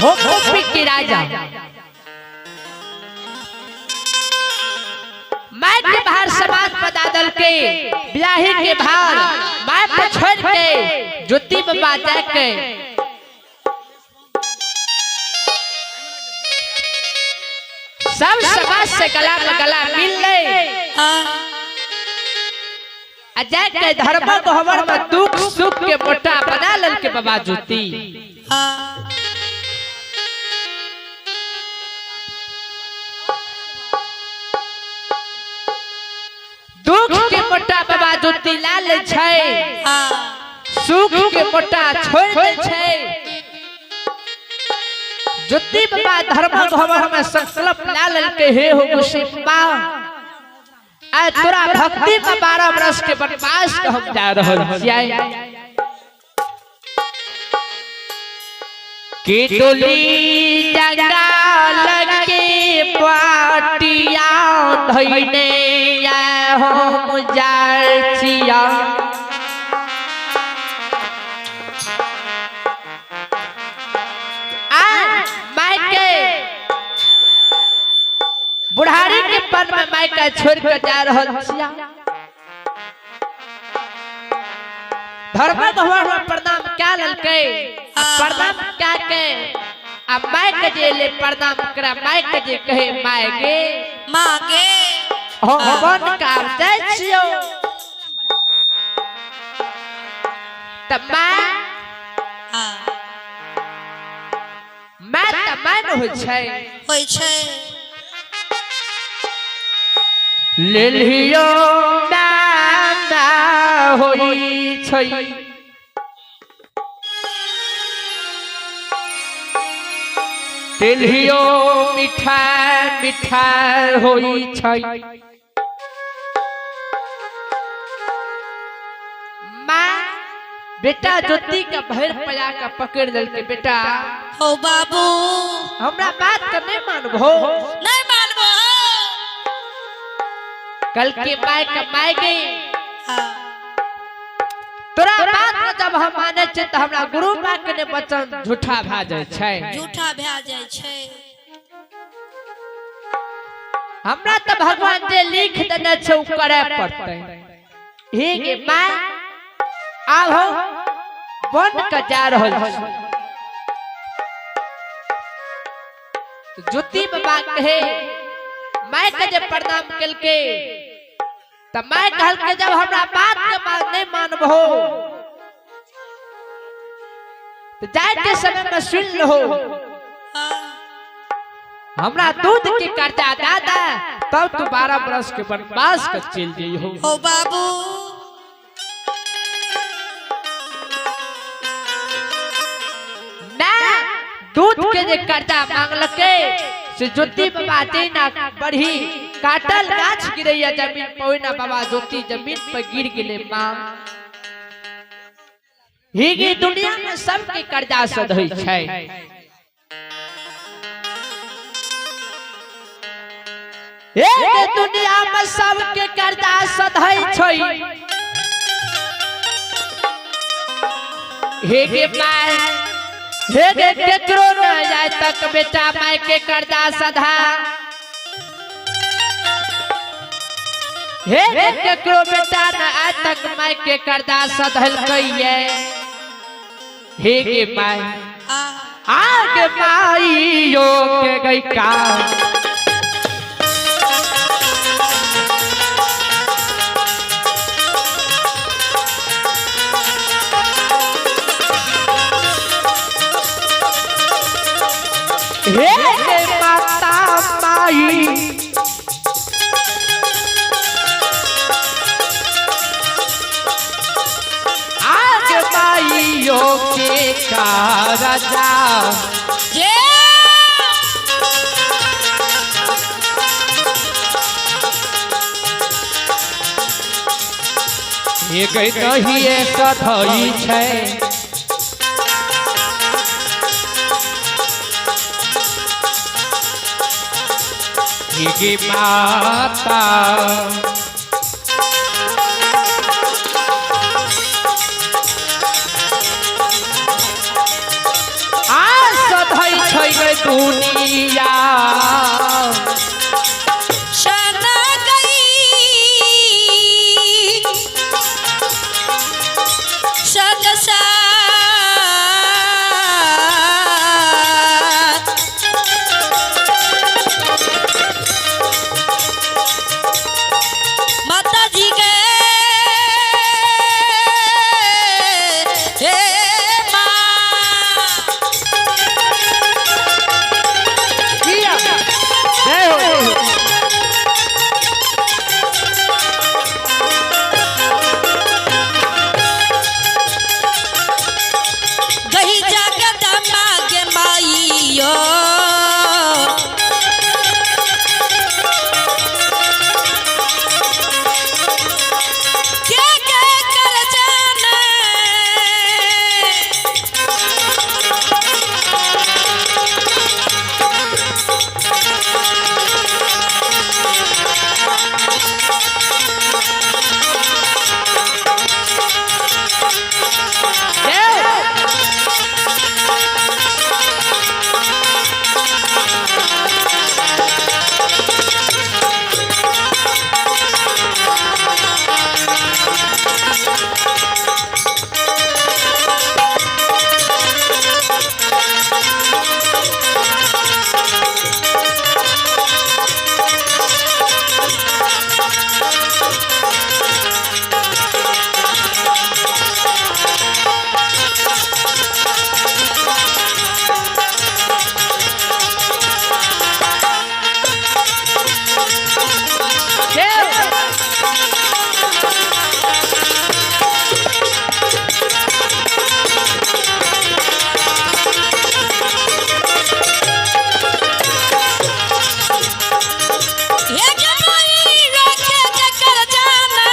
होमोपी के राजा माय के भार समाज पर दादल के ब्याही के भार माय पर छोड़ के ज्योति बाबा जाके सब समाज से गला में गला मिल ले आ जाके धर्म गहवर में दुख सुख के मोटा बना लल के बाबा ज्योति। दुख के मोटा बाबा ज्योति ला ले छै, सुख के मोटा छोड़ दे छै। ज्योति बाबा धर्म गहवर में संकल्प ला लल के हे हो गुस्से बाबा आ तोरा भक्ति में 12 वर्ष के वनवास के हम जा रहल छियै। के डोली जंगाल के पाटिया धइने हम जाय छिया। आ माय के बुढ़ारी के पन में माय के छोड़ के जा रहल छिया। धर्म भगवान में प्रणाम क्या ललकै आ प्रणाम क्या के आ माय के जे ले प्रणाम करा माय के जे कहे माय गे माँ गे हो भगवान का जाय छियो। त माय माय त माय न होइ छै होइ छै। लेलियो नाना होइ छै। तेलियो मीठा मीठा होइ छै। माँ बेटा ज्योति के भर पया के पकड़ देलकै बेटा हो बाबू हमरा बात के नहीं मानबो नहीं मानबो। कल के माय के my गई तोरा बात के जब हम माने छै त हमरा गुरु माँ के ने वचन झूठा भा जाय छै। झूठा भा जाय छै। हमरा त भगवान जे लिख देने छै उ करे पड़तै। हे गे my आब हम बन के जा रहल छी। ज्योति बाबा कहे my के जे प्रणाम केलकै त my कहलकै जब हमरा बात के नहीं मानबहो त जाय के समय में सुन लहो हमरा दूध के कर्जा दादा तब तू 12 बरस के वनवास के चल जइहो। हो बाबू ना दूध के जे कर्जा मांगलकै से ज्योति बाबा जैना बढ़ी काटल गाछ गिरैया जमीन पर ओहिना बाबा ज्योति जमीन पर गिर गेले मां। ही दुनिया में सबके कर्जा सधै छै। एक दुनिया में सबके कर्जा सधै छै। हे गे my हे गे केकरो न जाय तक बेटा my के कर्जा सधा। हे गे केकरो बेटा न आय तक my के कर्जा सधलकै ये। हे गे my आगे माई यो के गई का हे माता माई आग माई यो के राजा जे एक नहीं सधई छै। हे माता आ सधै छै। दुनिया। सना गई संसार। माता जी के हे माँ। जिया, जय हो। गही जगदम्बा के माइयो। के के कर जाने। जय हो। जय हो। हे के माई के के कर जाने।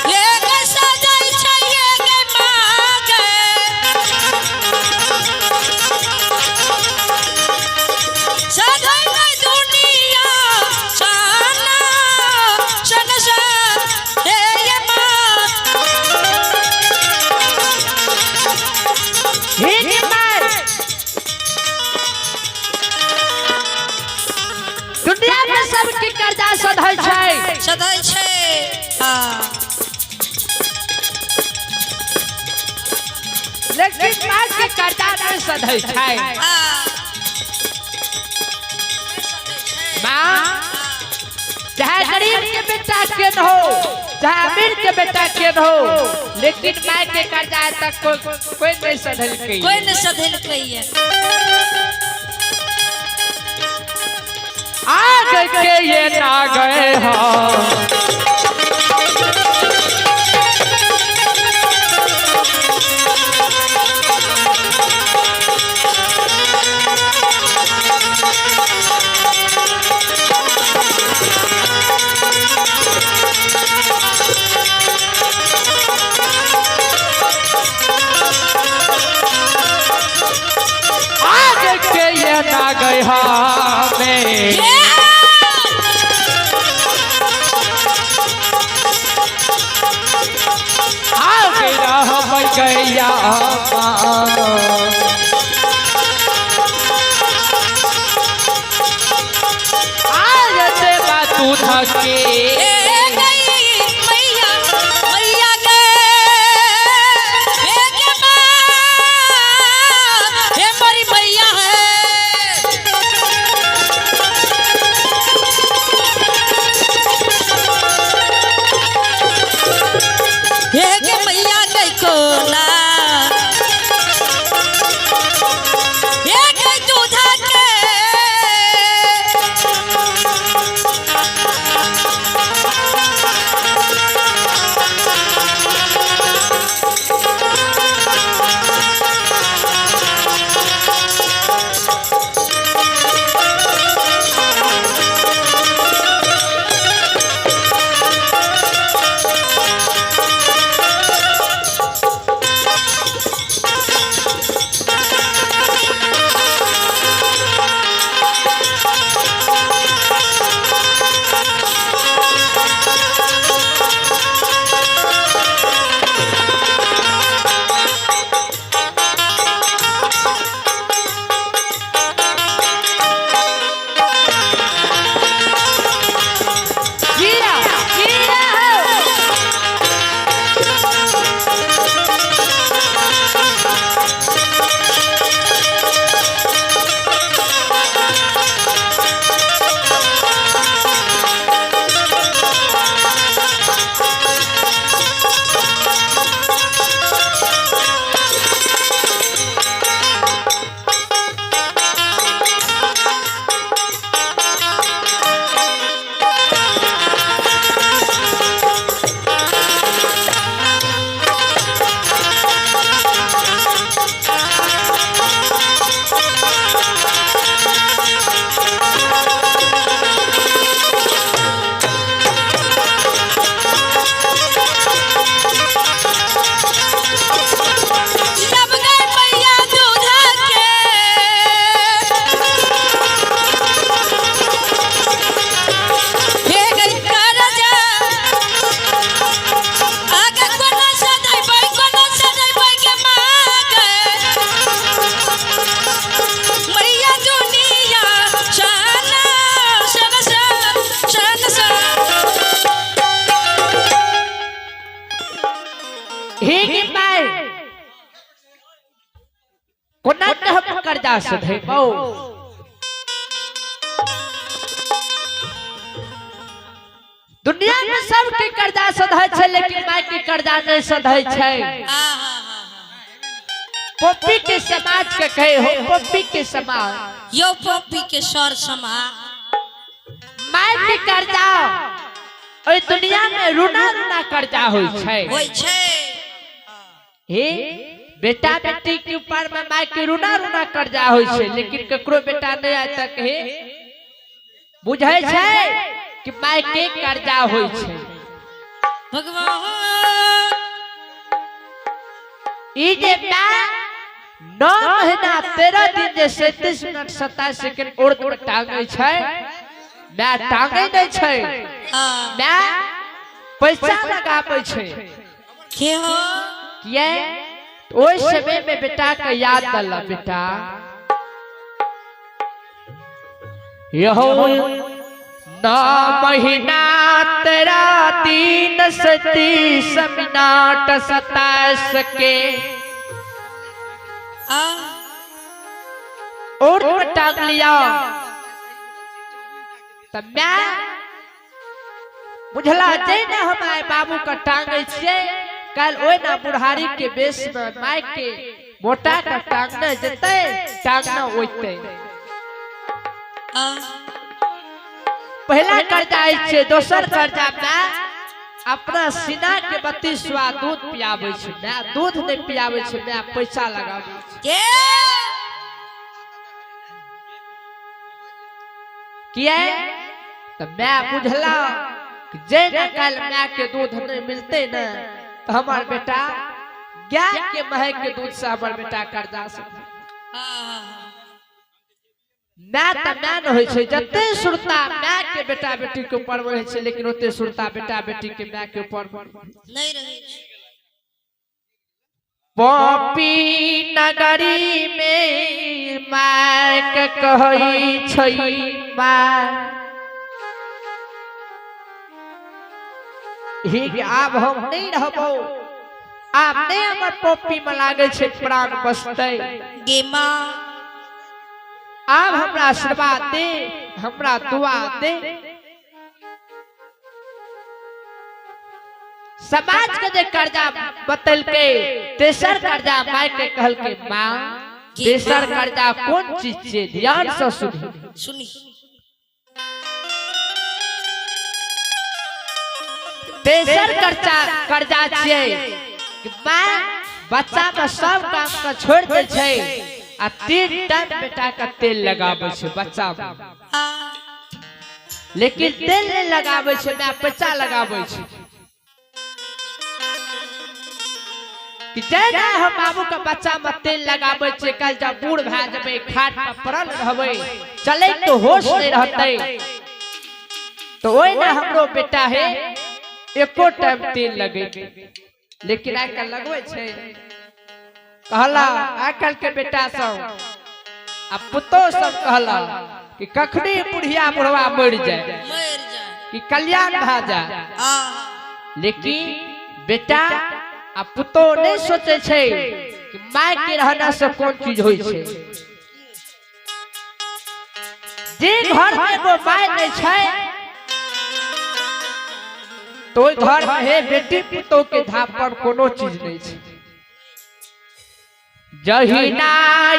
हे के सजै छै हे के माँ गे। सजै छै दुनिया साना संसार हे ये माँ। हे गे माय, दुनिया में सबके कर्जा सधै छै, सदै छै। हाँ। लेकिन माय के कर्जा नहीं सधै छै। हाँ। माँ चाहे गरीब के बेटा के न हो, चाहे अमीर के बेटा के न हो, लेकिन माय के कर्जा तक कोई नहीं सधलकै। कोई नहीं सधेलकै ये। आग के ये ना गए हो। आग के ये ना गए हमें। ये आग रह गैया आग देवा तू धके। ए गई मैया मैया गे हे के माँ हे मोरी मैया है। हे के मैया गई कोना हे गई दूधा के। जब गए मैया दूध के हे गई करजा आगे कोनो सदै बै कोनो सदै बै के मागे मैया दुनिया शान शान शान शान शान हे गे my कोना के हम कर्जा सधेबौ दुनिया में सबके कर्जा सधै छै लेकिन माय के कर्जा नहीं सधै छै पप्पी के समाज के कहे हो पप्पी के समाज यो पप्पी के सर समा माय के कर्जा ओहि दुनिया में रुना रुना कर्जा होइ छै होइ छै हे बेटा बेटी के ऊपर में माय के रुना रुना कर्जा होइ छै लेकिन ककरो बेटा नहीं आय तक हे बुझै छै कि माय के कर्जा होइ छै भगवान ई जे माय 9 महीना 13 दिन जे 37 मिनट 27 सेकेंड ओढ़ पर टांगे छै माय टांगे नहि छै आ माय पैसा लगाबै छै के हो किए ओहि समय में बेटा के याद दल बेटा यहो 9 महीना 13 दिन 37 मिनट 27 के आ और में टांग लिया त मैं बुझला जे ने हम आइ बाबू के टांगे छियै काल्हि ओहि ना बुढ़ारी के बेस में माय के मोटा के टांगने जेतै टांगने ओइतै आ पहला कर्जा अछि छै दोसर कर्जा माय अपना सीना के 32 दूध पियाबै छै माय दूध नहि पियाबै छै माय पैसा लगाबै छै के किया तऽ माय बुझला कि जे ने काल्हि माय के दूध नहीं मिलते ने तो हमार बेटा गाय के महे के दूध से हमार बेटा कर्जा से आ माय तऽ माय न होइ छै जते सुरता माय के बेटा बेटी के ऊपर रहै छै लेकिन ओते सुरता बेटा बेटी के माय के ऊपर नहि रहै छै पपी नगरी में माय के कहै छै माय ही आब हम नहीं रहबो आब नहीं हमर पपी में लागे छै प्राण बसतै गे माँ आब हमरा आशीर्वाद दे हमरा दुआ दे समाज के जे कर्जा बतलकै तेसर कर्जा माय के कहलकै माँ तेसर कर्जा कोन चीज छै ध्यान से सुनी सुनी तेसर कर्जा कर्जा छियै कि माय बच्चा के सब काम के छोड़ दै छै आ 3 टाइम बेटा के तेल लगाबै छै बच्चा में आ लेकिन तेल नहीं लगाबै छै माय पैसा लगाबै छै कि जेना हम बाबू के बच्चा में तेल लगाबै छै कल जब बूढ़ भए जेबै खाट पर पड़ल रहबै चले तो होश नहीं रहतै तो ओहि ने हमरो बेटा है एको टाइम तेल लगे लेकिन आइ काल्हि लगबै छै कहला आइ काल्हि के बेटा सब आ पुतोह सब कहला कि कखनी बुढ़िया बुढ़वा मरि जाए मरि जाए कि कल्याण भए जाए आ लेकिन बेटा आ पुतोह नहीं सोचे छै कि माय के रहना से कोन चीज होइ छै। जे घर में एगो my नहीं छै तो ओहि घर में हे बेटी पुतोह के धाप पर कोनो चीज नहीं छै। जहिना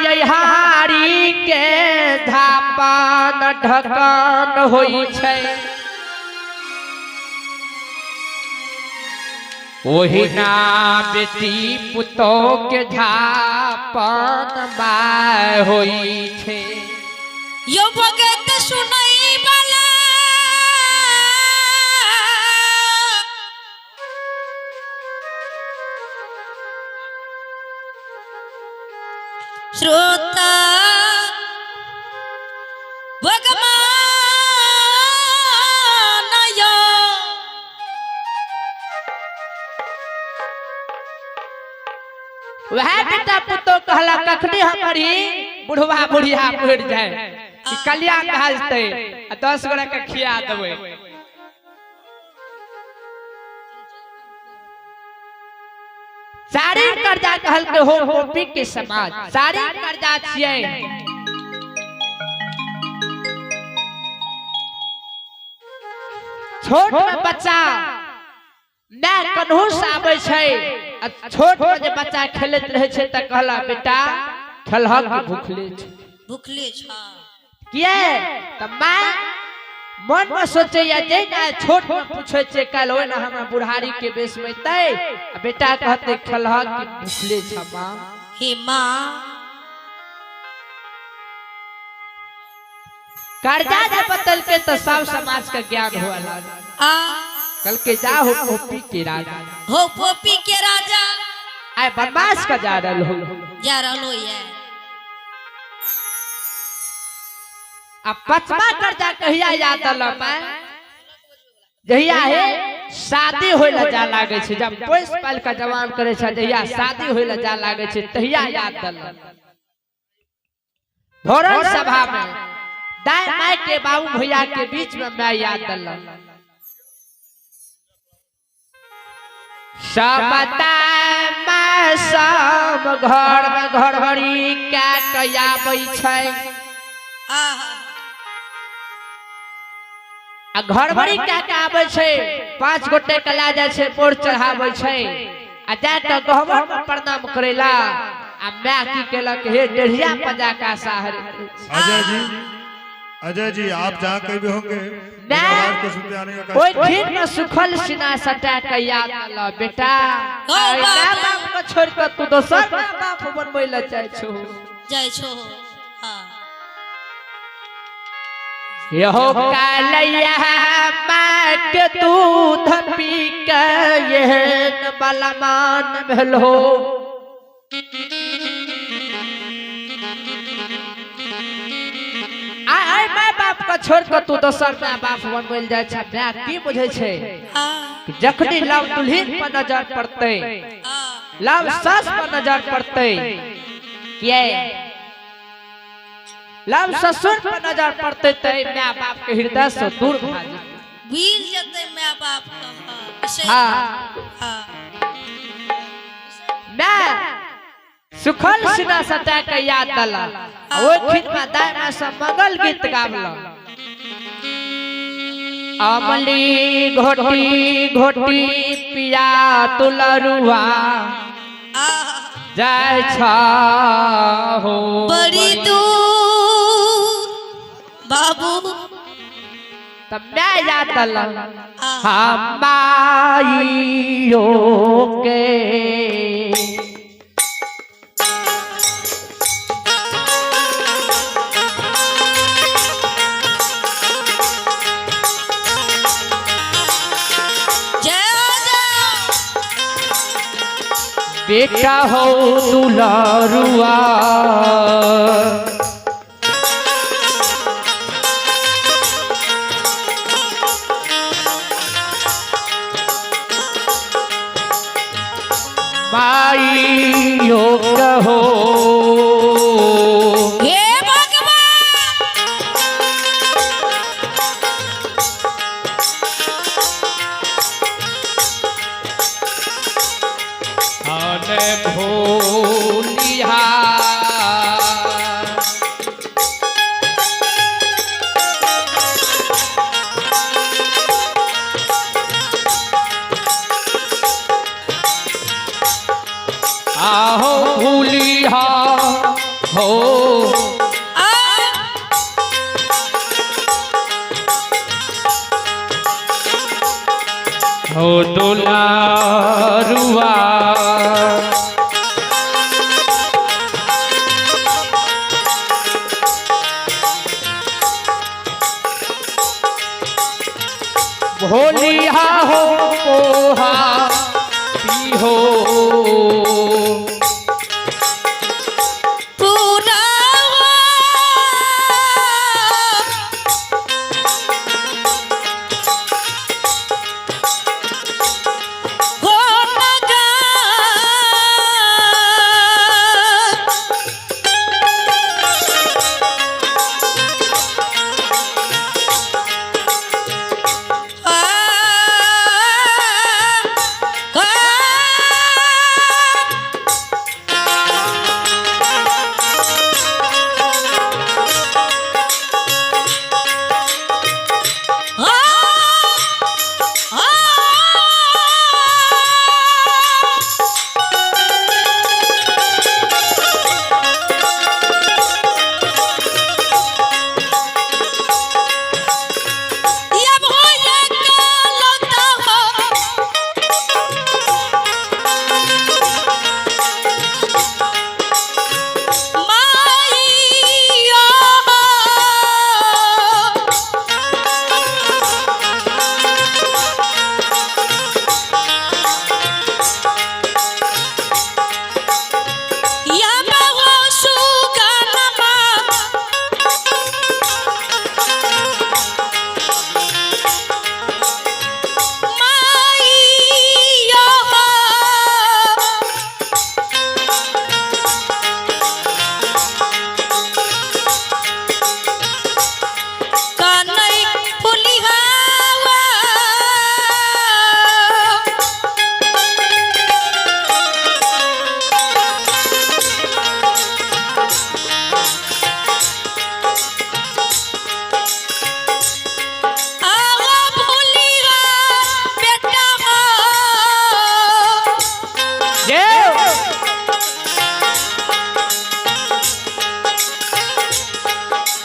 यहारी के धापन ढकन होइ छै, ओहिना बेटी पुतोह के धापन my होइ छै। यो भगत सुनई वाला श्रोता भगवान यो वह बेटा पुतोह कहला कखनी हमारी बुढ़वा बुढ़िया मर जाए कि कलिया कहा जतै आ 10 गोरा के खिया देबै। चारिम कर्जा कहल के हो गोपी के समाज, चारिम कर्जा छियै। छोट में बच्चा my कन्हू से आबै छै आ छोट में जे बच्चा खेलैत रहै छै तऽ कहला बेटा खेलहक कि भूखले छै। भूखले छ। किए तऽ my मन में सोचैया जे ना छोट में पूछै छै काल्हि ओहि ना हमरा बुढ़ारी के बेस में एतै आ बेटा कहतै खेलहक कि भूखले छ माँ। हे माँ। कर्जा जे बतलकै तऽ सब समाज के ज्ञान हुआ लागल। आ कल के जा हो पोपी के राजा, हो पोपी के राजा आय बदमाश का जा रहल हो, जा रहलो ये। आ पचमा कर्जा कहिया याद अल मैं जहिया हे शादी होय ला जा लागे छै, जब पोस पाल के जवान करे छै जहिया शादी होय ला जा लागे छै तहिया याद अल। भोरन सभा में दाय my के बाबू भैया के बीच में मैं याद अल। सब दाय my सब घर में घर भरी क्या कयाबै छै। आहा। आ घर भरी क्या के आबै छै, 5 गोटे के ला जाइ छै, बोर चढ़ाबै छै आ जा के गहबर में प्रणाम करेला। आ my की केलक हे डेढ़िया पर जा के आशा हरे। अजय जी, अजय जी आप जहाँ कहीं भी होंगे मैं आवाज को सुनते आने का ओहि ठीक में सुखल सीना सटा के याद अल बेटा ओ आइ बाप। My बाप के छोड़ के तू दोसर my बाप बनबै लए चाहै छौ। जाइ छो। हाँ। यहो कालैया my के दूध पी के एहन बलमान भेलो। आइ आइ my बाप के छोड़ के तू दोसर my बाप बनबै लए जाइ छै। My की बुझै छै आ जखनी लव दुल्हिन पर नजर पड़तै, आ लव सास पर नजर पड़तै, किए लव ससुर पर नजर पड़तै तऽ my बाप के हृदय से दूर भए जेतै। भूल जेतै my बाप के। हाँ, सही। हाँ। हाँ। My सुखल सीना सटा के याद दला आ ओहि खिन में दाय my से मंगल गीत गावल। अमली घोटी घोटी पिया तुलरुआ आहा। जाय छहो बड़ी दूर बाबू। तब my याद दला आहा। हम माइयो के जय जय। बेटा हो दुलारुआ माइयो कहो। हे भगवान। आने भूल भूलिहा हो। आ हो दुलारुआ। भोलिया हो पोहा पीहो। पूरा हो मगा। आ आ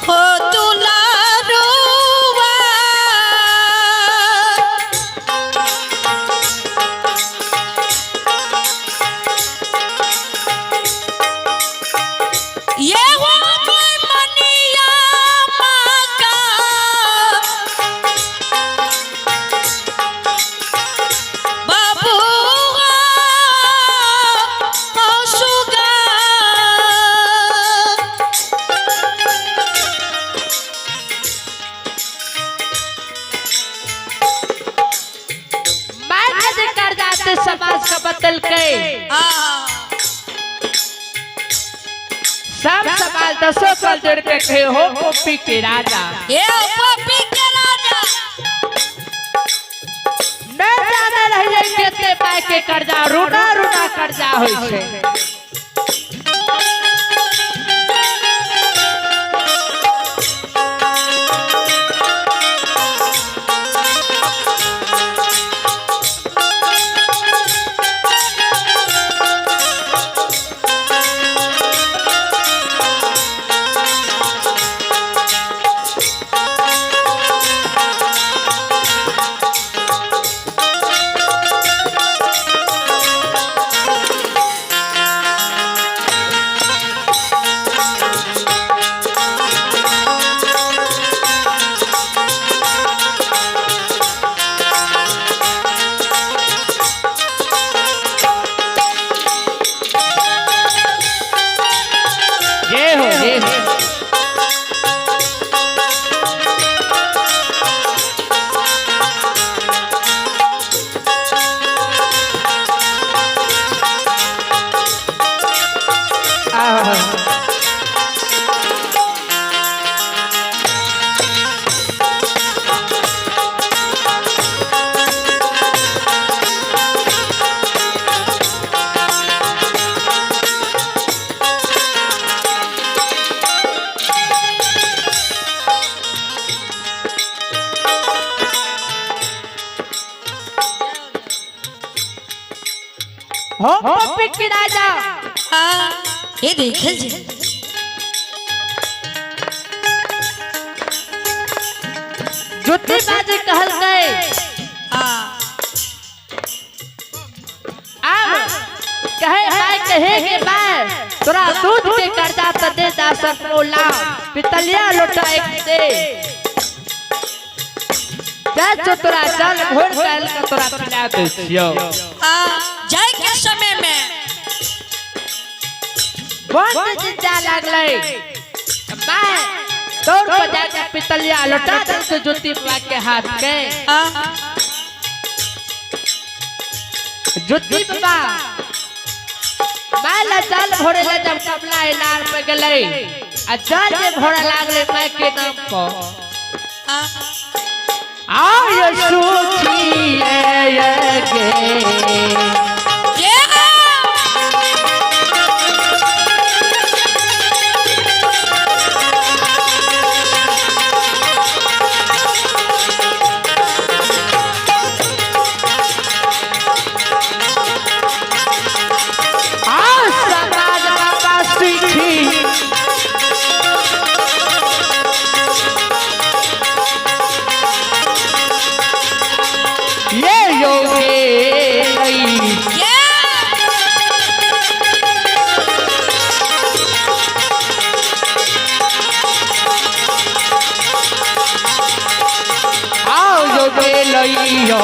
हो दुलारुआ। ये हो कोई मनिया माका बाबू हो सुगा। मैं जे कर्जा समाज का बदल के आ सब समाज दसों साल जोड़ के कहे हो गोपी के राजा। ये पपी के राजा। मैं जाने रहिए केते पाए के कर्जा रुना रुना कर्जा होई छै। जय हो जय हो। आहा। हो पप्पी की राजा। आ ये देखल जी। ज्योति बाजी कहलकै आ आब कहे माय कहे के माय तोरा दूध के कर्जा त दे दा सकनो ला पितलिया लोटा एक दे जा जो तोरा जल घोर काल के तोरा पिला दे छियो। आ जाय के समय में बंद चिंता लागलै माय दौड़ पर जाके पितलिया लोटा दल से ज्योति बाबा के हाथ के। आ ज्योति बाबा माय ला जल भरे ला जब कमला इनार पे गेलै आ जल जे भरे लागलै माय के नाम पर आ आय सुखी गे। ये आ समाज बाबा सीखी ये योगे ये आओ योगे लइयो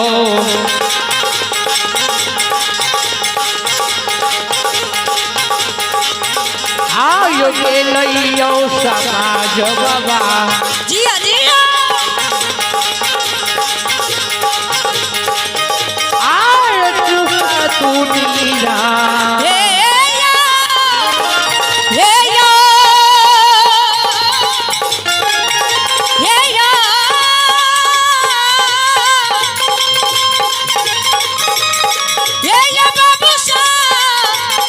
आओ योगे लइयो समाज बाबा। जिया जिया। आय चुप तू नीरा हे या हे या हे या हे या बाबू सा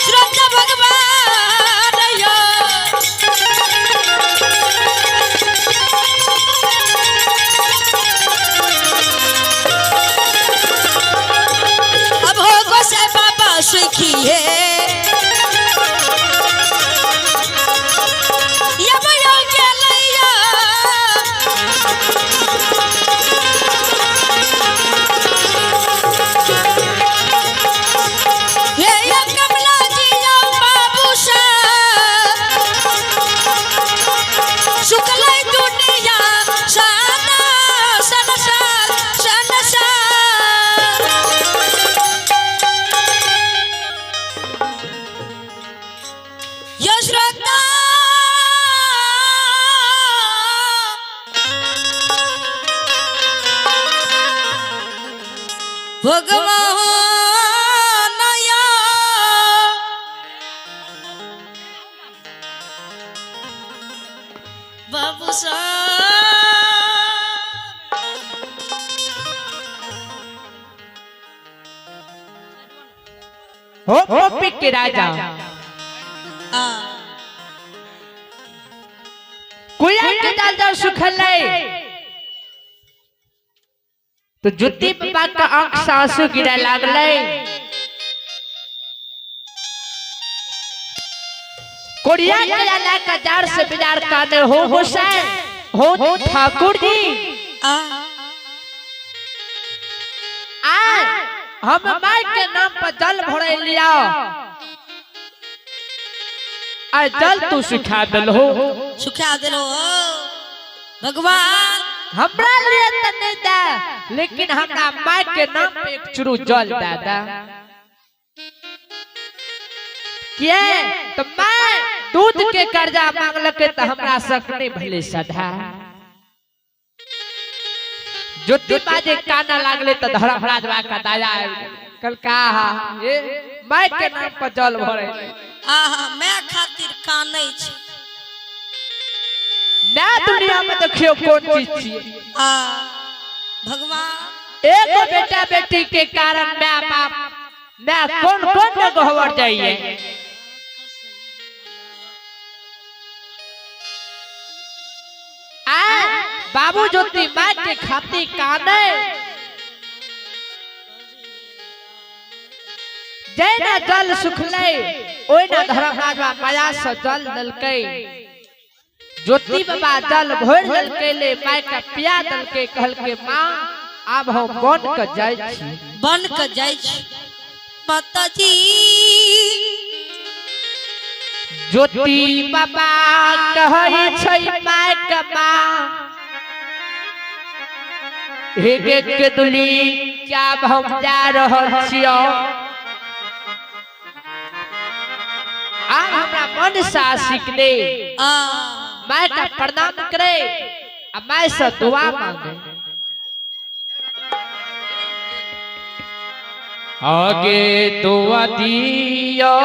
श्रद्धा भगवान या। अब हो गोसाई बाबा सुखी है ये भयो के लैया। हे या कमला जी या बाबू सा शुक्ल दुनिया साना संसार संसार। यो श्रद्धा भगवान या बाबू साहब। हो पप्पी के राजा आ कुया के डाल जाओ सुखलै तो ज्योति बाबा का आंख से आंसू गिरे लागलै। कोरिया के आला का जार से बिजार काने हो गोसाई हो ठाकुर जी आ आए हम माय के नाम पर जल भरे लिया आए जल तू सिखा दिल हो सुखा दिलो भगवान। हमरा लिए त नहीं दे लेकिन हमरा माय के नाम पे एक चुरू जल दे दे किए तो मैं दूध के कर्जा मांगलके त हमरा शक नहीं भले सदा। ज्योति बाजे काना लागले त धर्मराज बा का दया आबि गेलै। कल का ये माय के नाम पर जल भरे आहा मैं खातिर कानै छी। ना दुनिया में देखियो कौन चीज छियै। आ भगवान एगो बेटा बेटी के कारण my बाप मैं कौन कौन न गहवर जाइए। आ बाबू ज्योति माँ के खाती काने जैना जल सुखलै ओहिना धर्मराजवा माया से जल देलकै। ज्योति बाबा जल भरि देलकै ले माय के पिया देलकै। कहलकै माँ आब हम बन के जाइ छी। बन के जाइ छी माताजी। ज्योति बाबा कहै छै my के माँ हे गे के दुली आब हम जा रहल छियौ। आब हमरा मन से आशिक दे। आ my का प्रणाम करे आ my से दुआ मांगे। आगे दुआ दियो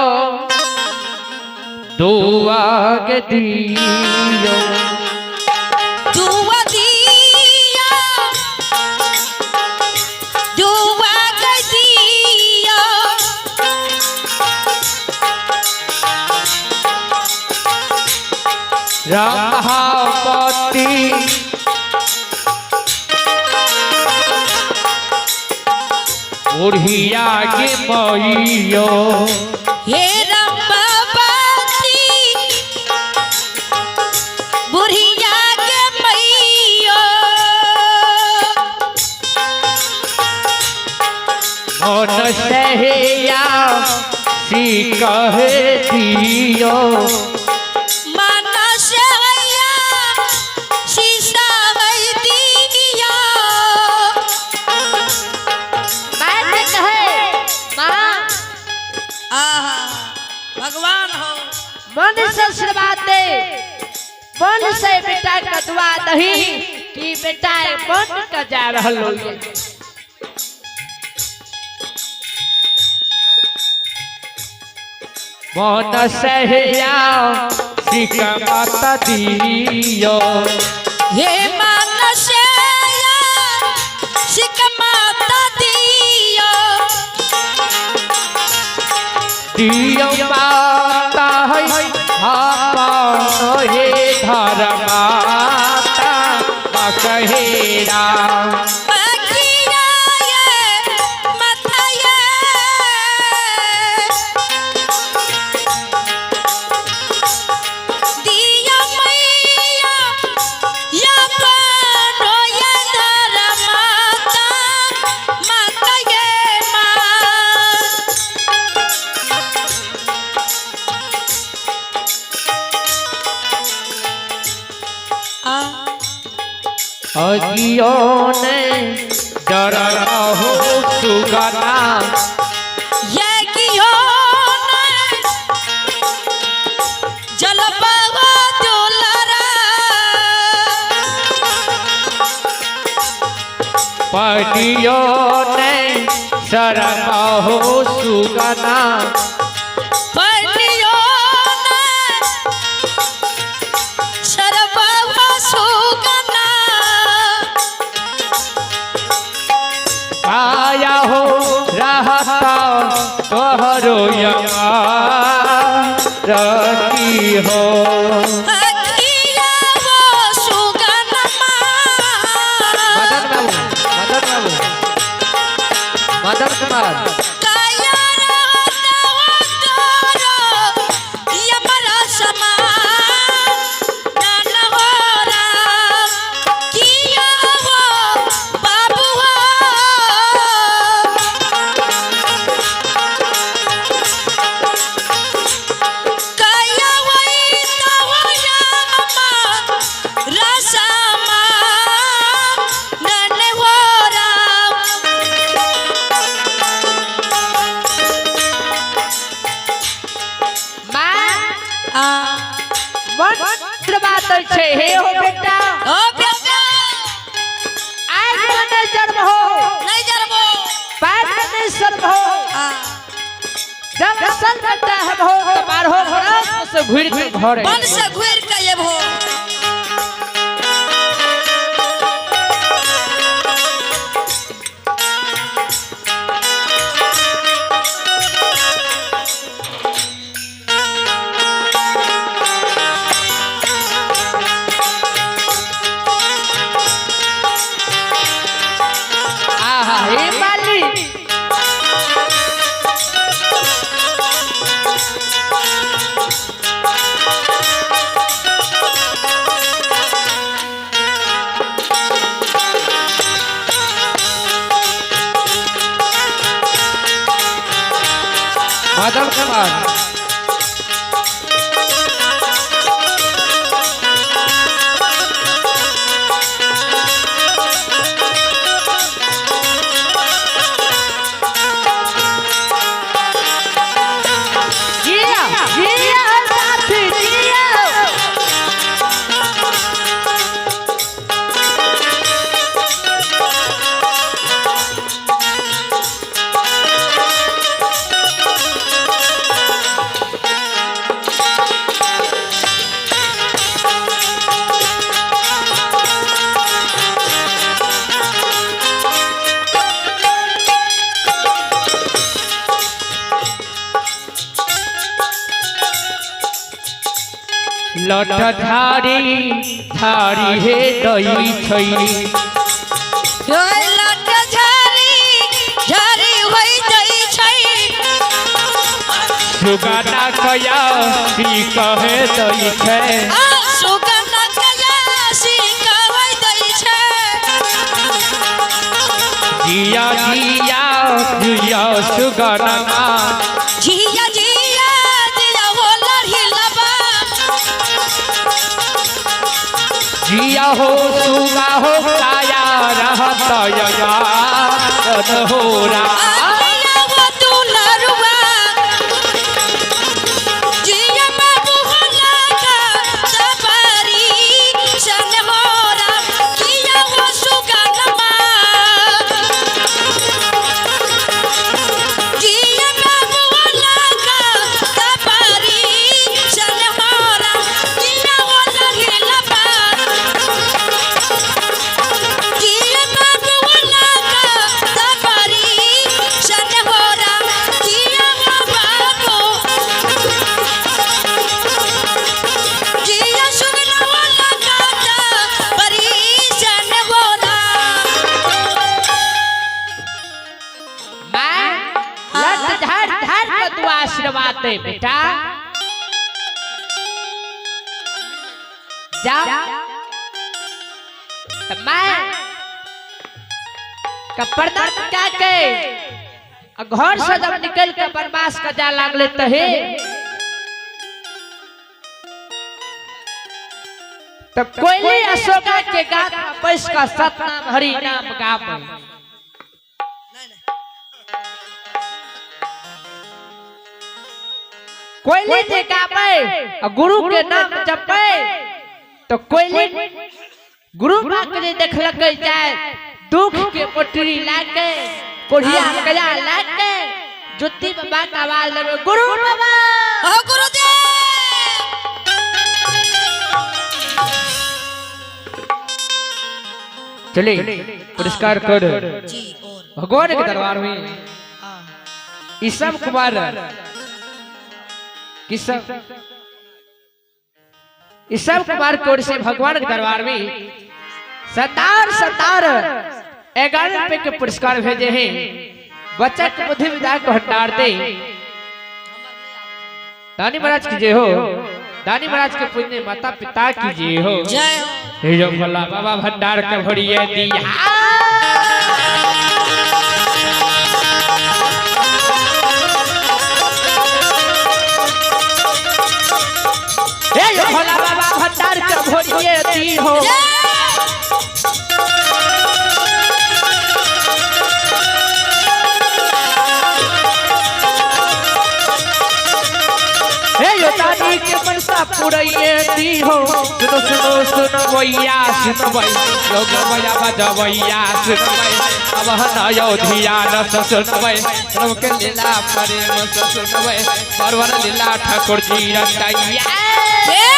दुआ के दियो दुआ दिया दुआ के दिया। रमापति बुढ़िया के मैयो हे रमापति बुढ़िया के मैयो। मन सहया सी कहे दियो मानस हैया शीशा है दिया। मैं कहे माँ आहा भगवान हो। मन से आशीर्वाद दे मन से बेटा का दुआ दही कि बेटा मन का जा रहल हो। मन सहया सिक माता दियो हे मानस हैया सिक माता दियो। दियो माता है आपन हे धर्माता कहे राम। बखिया ये मथाये दिया मैया या बनो ये धर्माता माता ये माँ। आ अगियो ने डर हो सुगना ये कियो ने जलपवा दुलरा। पटियो ने शरण हो सुगना पनियो ने शरबवा सुगना। आया हो रहता तोहरो यमा रखी हो। अखिया वो सुगनमा। मदन बाबू मदन बाबू मदन कुमार काया रहता वो तोरो यमरा समान नान हो राम। किया वो बाबू हो। काया वही तो यमा रसमा नन हो राम। माँ आ मंत्र बात छै हे हो बेटा ओ बेटा आइ में नहीं जन्म हो नहीं जरबो। पैर में नहीं शर्म हो। आ जब असल बेटा हम हो तो बारहो बरस से घुर के घर बन से घुर के एबो। आहा हे माली। कुमार। जिया जिया साथी जिया। लट धारी धारी हे दई छई। ओय लट झारी झारी होई जई छै। सुगना कया श्री कहे दई छै। आ सुगना कया सी कहै दई छै। जिया जिया जिया सुगना जिया जिया जिया हो लड़ी लबा। जिया हो सुगा हो काया रहत या हो रा। जिया हो दुलरुआ जिया बाबू हो लागा सवारी सन होरा। जिया हो सुगनमा जिया बाबू हो लागा सवारी सन होरा। जिया हो लड़ी लबा जिया बाबू हो लागा सवारी सन होरा। जिया हो बाबू जिया सुगना हो लागा सवारी सन होरा। मैं लट धर धर के तू आशीर्वाद दे बेटा। जा तो मैं का प्रणाम क्या के आ घर से जब निकल के बनवास का जा लागले तो हे तो कोयली अशोका के गात में बैस का सतनाम हरि नाम गावे। कोयली जे गावे आ गुरु के नाम जपे तो कोयली गुरु बा के जे देखलक जाए दुख के मोटरी लाके कोढ़िया कला लाके ज्योति बाबा का आवाज लगे गुरु बाबा। ओ गुरुदेव। चले पुरस्कार कर जी और भगवान के दरबार में ईसम कुमार किसम ईसम कुमार की ओर से भगवान के दरबार में सतार सतार 11 रुपए के पुरस्कार भेजे हैं। बच्चा के बुद्धि विद्या को भंडार दे। दानी महाराज की जय हो। दानी महाराज के पुण्य माता पिता की जय हो। जय हो। हे जो भोला बाबा भंडार के भरिए दिया। हे जो भोला बाबा भंडार के भरिए दी हो। हे यो दानी के मनसा पुरैये दी हो। सुनो सुनो सुनो भैया सुनो भई योग भैया बजवैया सुनो भई अब हनायो धियान से सुनो भई प्रभु के लीला प्रेम से सुनो भई परवर लीला ठाकुर जी रतैया। जय।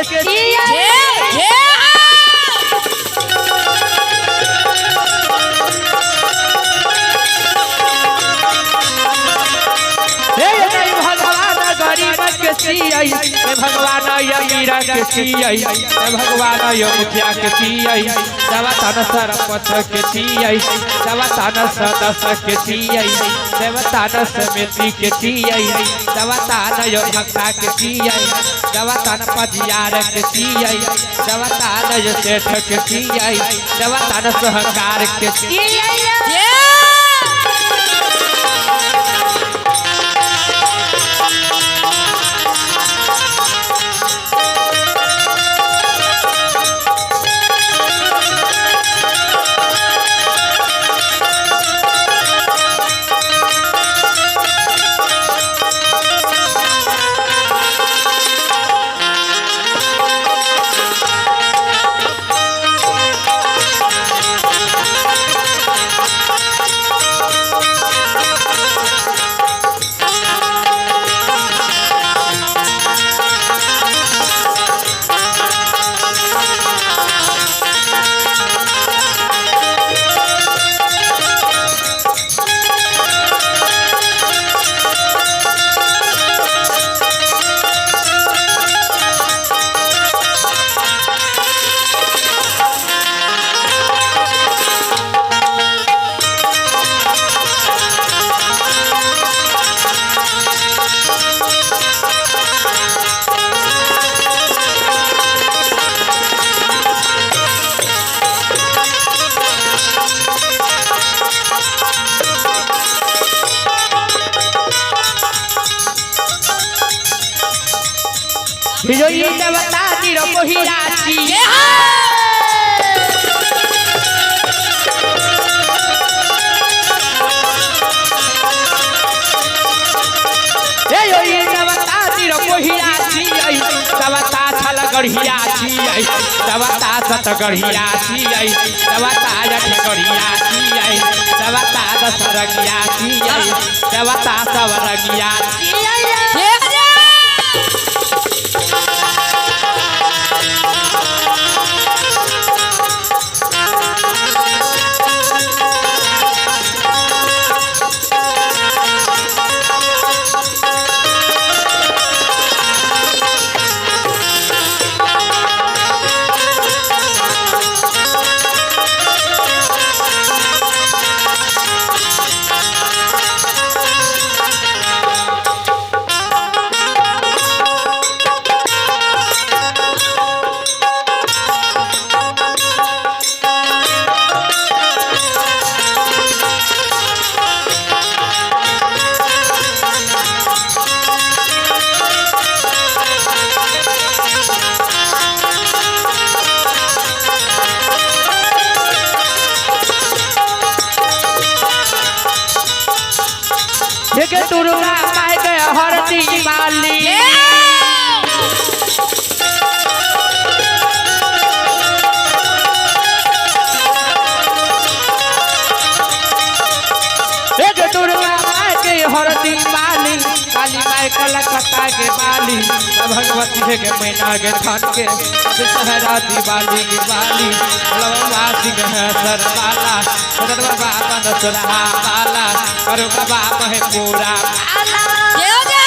के सिया। जे जे हे नहीं भगवान गरीब के सिया, हे भगवान अमीर के सिया, हे भगवान यो मुखिया के सिया, देवता सरपंच के सिया, देवता सदस्य के सिया, देवता समिति के सिया, देवता यो भक्ता के सिया, देवता पजियार के सिया, देवता यो सेठ के सिया, देवता सहकार के सिया। जे विजयी देवता निरमोहिया छी। जे हा। हे योई देवता निरमोहिया छी, देवता छल गढ़िया छी, देवता सत गढ़िया छी, देवता अठ गढ़िया छी, देवता दस रंगिया छी, देवता सब रंगिया छी। जे जे एक दुर्गा माय के हरदी वाली, जे एक दुर्गा माय के हरदी वाली, काली माय कलकत्ता के बाली, भगवती हे के मैना के थान के दशहरा दिवाली के वाली, लववा सिंह है सरवाला, रतन बाबा नसरहा वाला, करो बाबा है पूरा। जे जे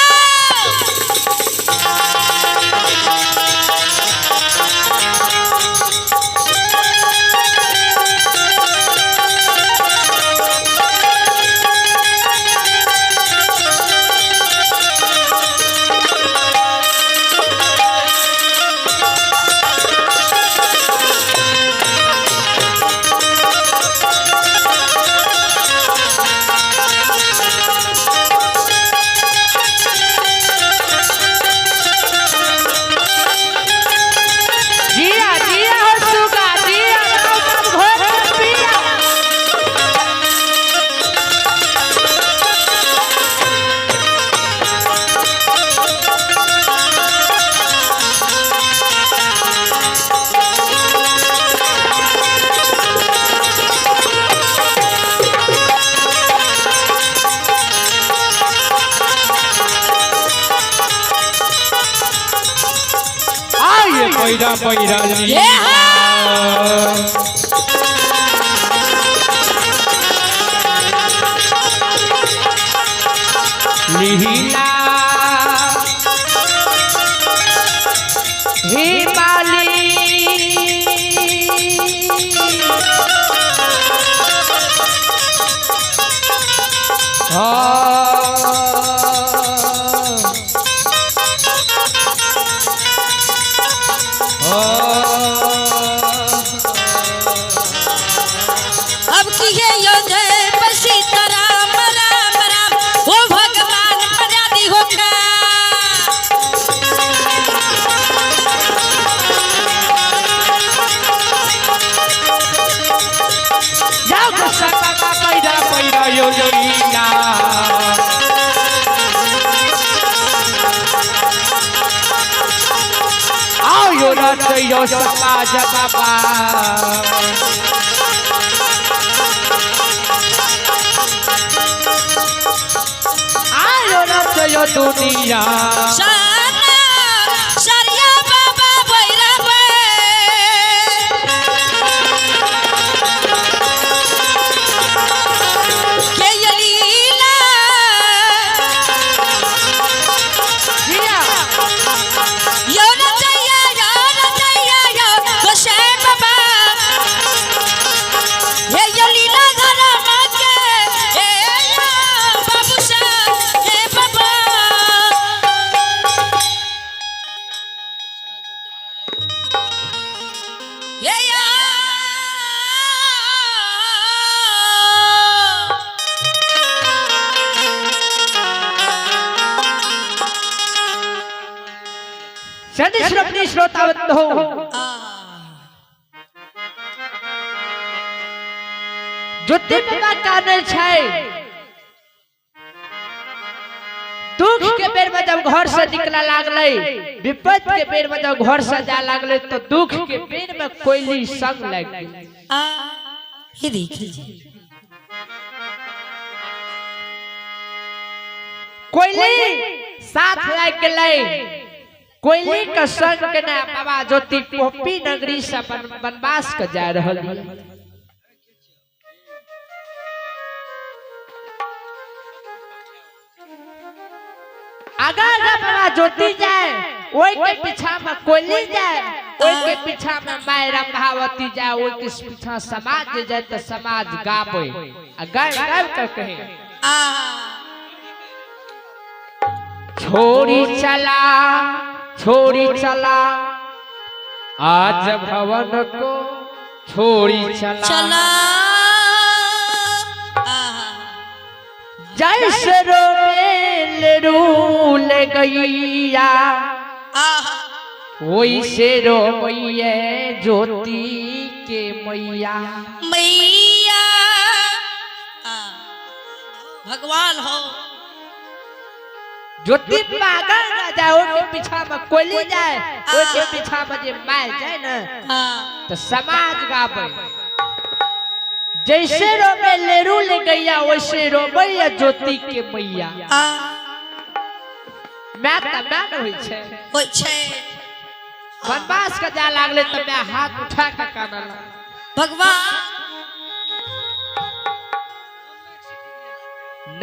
हे पैरा पैरा ये हाँ। लीला हिमाली हाँ अब की है योधे सीता राम राम राम ओ भगवान मर्यादी होगा। जाओ गुस्सा बाबा पैरा पैरा यो लीला आओ यो रचयो समाज बाबा आयो रचयो दुनिया साना सरिया बाबा भैरव के ये लीला जिया यो रचैया यो रचैया यो गोसाई बाबा हे यो लीला धर्म के हे यो बाबू सा हे बाबा। हे या शनि श्रवणी श्रोतावत हो ज्योति बाबा काने छै दुख के बेर में जब घर से निकला लागले, विपद के बेर में जब घर से जा लागले तो दुख के बेर में कोयली संग लग गेलै। आ ये देख लीजिए कोयली साथ लग गेलै। कोयली के संग के ना बाबा ज्योति पोपी नगरी से वनवास के जा रहल ये। आगा आगा बाबा ज्योति जाए, ओई के पीछा में कोयली जाए, ओई के पीछा में माय रंभावती जाए, ओई के पीछा समाज जाए तो समाज गावे आ गाय गाय के कहे आ छोड़ी चला छोड़ी चला आज भवन को छोड़ी चला चला आ जैसे रोमेल रूल गैया आ वैसे रोमैये ज्योति के मैया मैया आ, भगवान हो ज्योति पागल ना जाए ओके पीछा में कोली जाए ओके पीछा में जे माय जाए ना हाँ तो समाज गावे जैसे रोमे लेरू ले गैया वैसे रोमैया ज्योति के मैया आ मैं त मैं न होइ छै होइ छै वनवास के जाय लागले त मैं हाथ उठा के कानल भगवान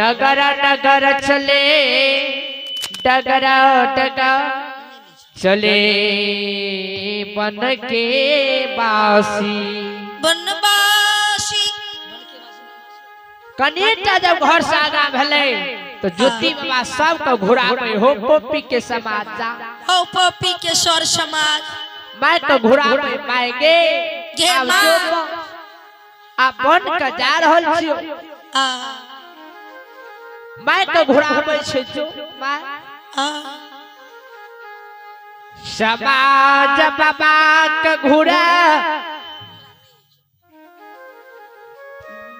नगर नगर चले डगर डगर चले बन के बासी बनवासी कनिटा जब घर से आगा भेलै तो ज्योति बाबा सबके घुराबै हो पोपी के समाज जा हो पपी के सर समाज माय के घुराबै माय गे गे आब माँ। जो आ बन के जा रहल छियो आ माय के घुराबै छै जो my आ समाज बाबा के घुरा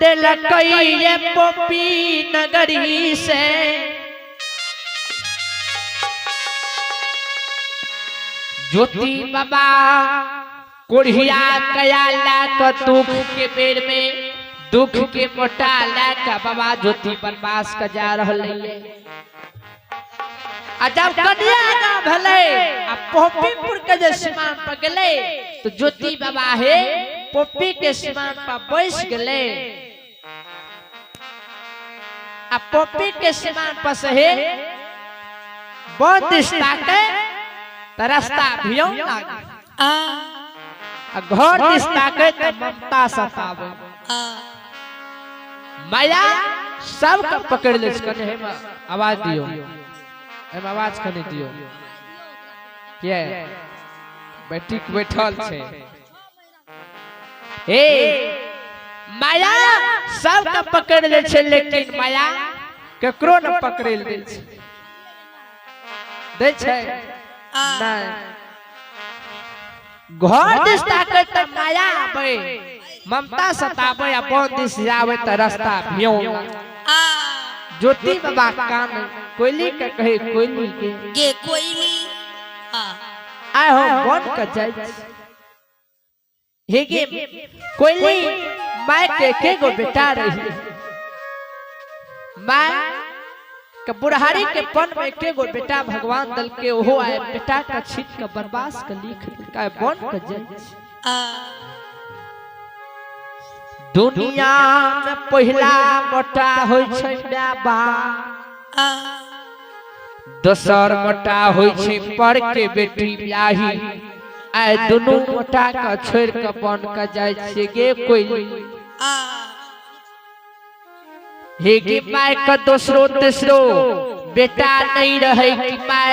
देलकै ये पोपी नगरी से ज्योति बाबा कोढ़िया कया ला के दुख के बेर में दुख के मोटा ला के बाबा ज्योति वनवास के जा रहल ये। आ जब कन्या आगा भेलै आ पोपीपुर के जे सीमान पर गेलै तो ज्योति बाबा हे पोपी के सीमान पर बैस गेलै आ पोपी के सीमान पर से हे बंद दिशा के त रास्ता भियौ लागे आ आ घर दिश ताके त ममता सतावे आ माया सबके पकड़ ले छै। कने हेमा आवाज दियो, हेमा आवाज कने दियो, के बेटी के बैठल छै। हे माया सबके पकड़ ले छै, लेकिन माया केकरो न पकड़े ले छै, दै छै आ नहीं। घर दिस ताके त माया आबै, ममता सताबै, आ बन दिस जाबै त रास्ता भियौ। आ ज्योति बाबा कान कोयली के कहे, कोयली के गे कोयली आ आय हो बन के जाइ छी। हे गे कोयली, my के गो बेटा रही, my के बुढ़ारी के पन में के गो बेटा भगवान दल के, ओहो आए बेटा का छीन के बर्बाद के लिख देलकै, बन के जाइ छी। आ दुनिया में पहिला मोटा होइ छै my बाप, आ दोसर मोटा होइ छै पर के बेटी ब्याही, आइ दुनू मोटा के छोड़ के बन के जाइ छियै गे कोयली। आ हे गे my के दोसरो तेसरो बेटा नहीं रहे कि my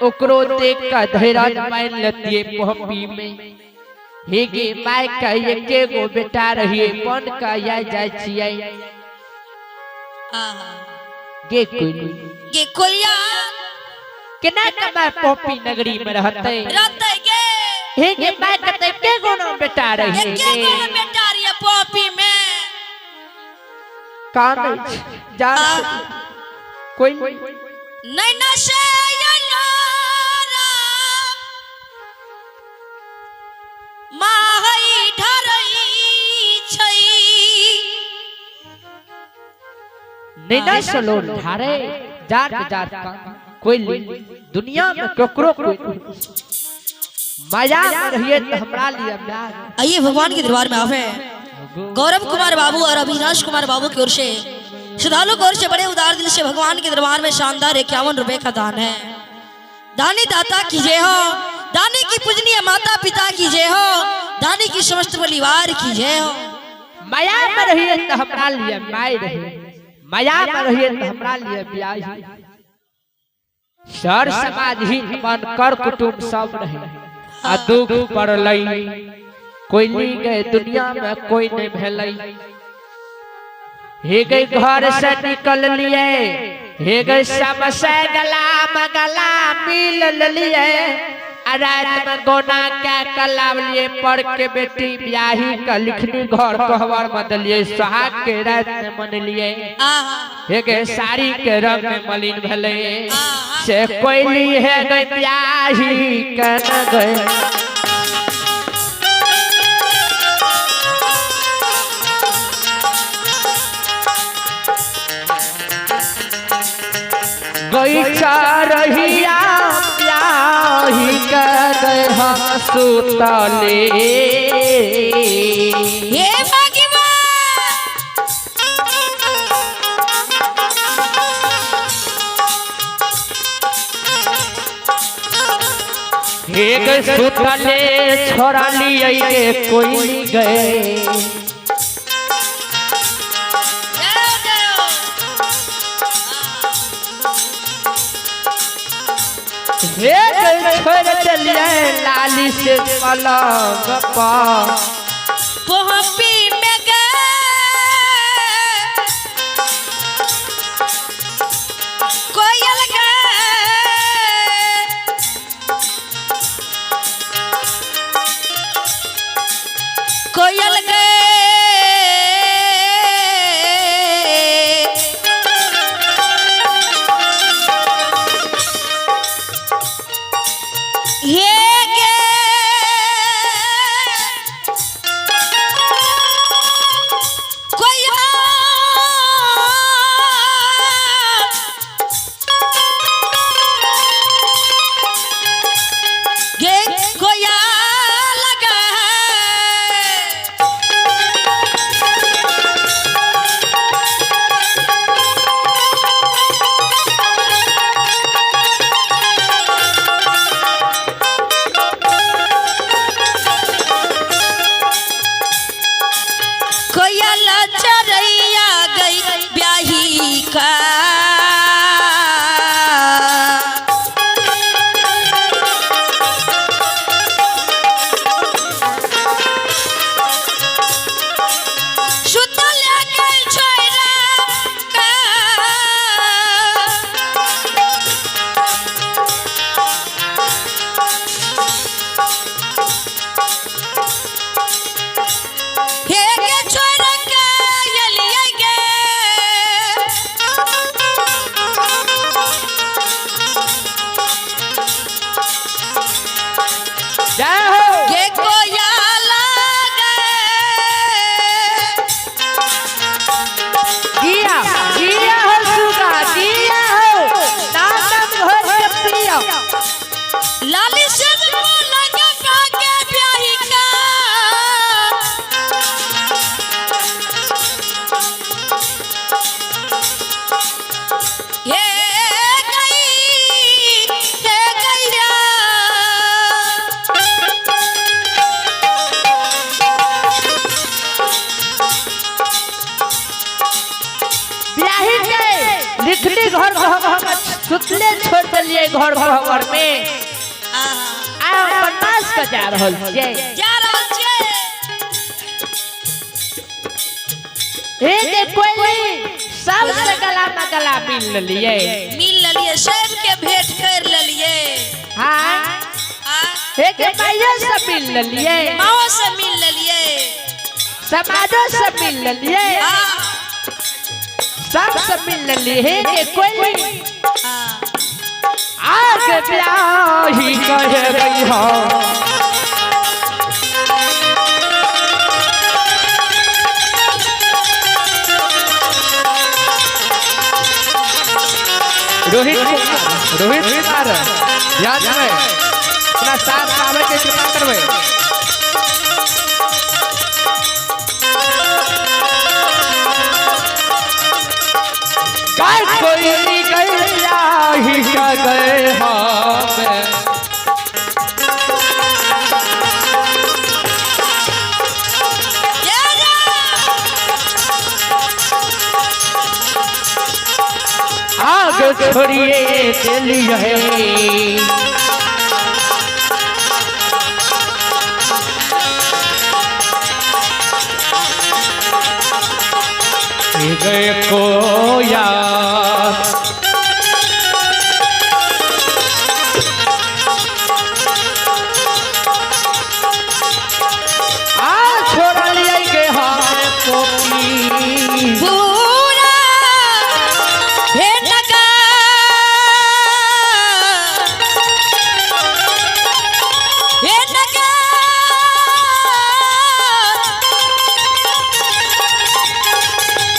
ओकरो देख के धैर्य मान लेतियै पहपी में। हे गे my के एके गो बेटा रहिए, बन के आइ जाइ छियै आ गे कोयली। गे कोयलिया केना के my Poppy नगरी में रहतै रहतै गे। हे गे my के तऽ एके गो न बेटा रहिए एके गे। गो बेटा रहिए पॉपी में। कानै छै जा कोई नैना से यारा माहै ढरै छै। नैना सलोन ढारे जात जात का कोई दुनिया में केकरो कोई नहीं। माया में रहिए तो हमरा लिए प्यार। आइए भगवान के दरबार में आवे गौरव कुमार बाबू और अविनाश कुमार बाबू की ओर से, श्रद्धालु की ओर से बड़े उदार दिल से भगवान के दरबार में शानदार 51 रुपए का दान है। दानी दाता की जय हो, दानी की पूजनीय माता पिता की जय हो, दानी की समस्त परिवार की जय हो। माया में रहिए तो हमरा लिए my रहे, माया में रहिए तो हमरा लिए ब्याही, सर समाज ही मन कर कुटुंब सब रहे, आ दुख पड़लै कोई ली गए दुनिया में कोई नहीं भेलै। हे गई घर से निकल लिए, हे गई सबसे गला मगला मिल लिए, आ रात में गोना क्या कलाव लिए पढ़ के बेटी ब्याही का लिखनी घर कहवर बदलिए, सुहाग के रात में मन लिए, हे गे साड़ी के रंग में मलिन भले, से कोयली है गई ब्याही के न गए। गई चारहिया ब्याही के गए हम सुतले। हे भगवान हे गए सुतले छोड़ा लिए गे कोई गए। जय जय हो। हे गए छोड़ चलिए लाली से पलंग पर, पॉपी में गए कोयल गए, कोयल गए, हे गे देलिए घर घर में। आहा। आ हम बनवास के जा रहल छियै। जा रहल छियै। हे जे कोइली सबसे गला में गला मिल लेलिए। मिल लेलिए, सबके भेंट कर लेलिए। हाँ। आ हे के माइयो से मिल लेलिए। माओ से मिल लेलिए। समाजो से मिल लेलिए। आ सब से मिल लेलिए। हे के कोइली आ आग ब्याही कह गई हो। रोहित कुमार, रोहित कुमार ध्यान देबै, अपना साथ आबै के कृपा करबै। काय कोई गैया ही का गए हम जा जा। आग छोड़िए दिलिए। गए कोया आ छोड़लिए के हम पोपी। पूरा भेंट का भेंट का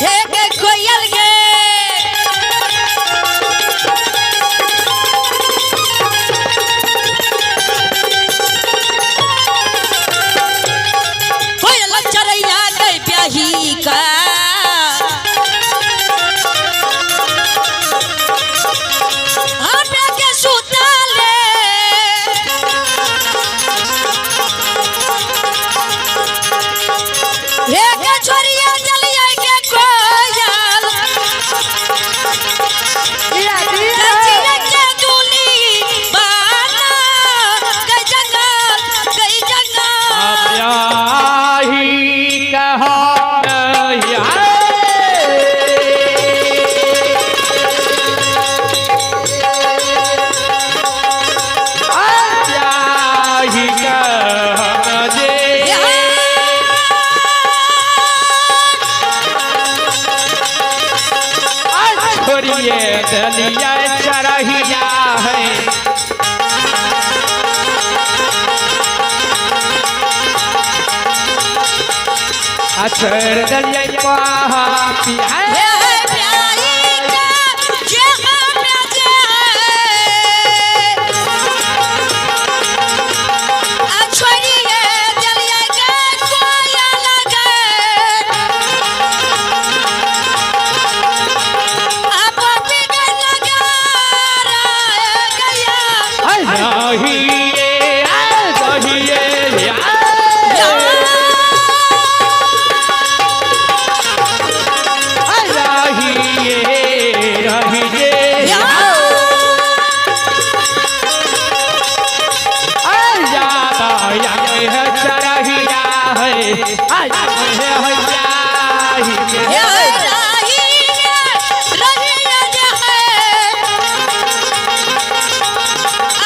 एक कोयल के कोयल चरैया गई प्याही का आटा के सुताले एक छोरिया जलिया के कोयल कचिया के दूली बाना गई जंगल गई जंगल। ब्याही कहा ब्याही कहा जे छोड़िए दलिया चरहिया है। अछड़ दलिया पापी है। हे प्यारी का जे हम जे आ छोड़िए जलिया के कोयल के आ पपी के लगा गया। रहिए रहिए रहिए रहिए चरहिया है हे रहिए रहिए जे है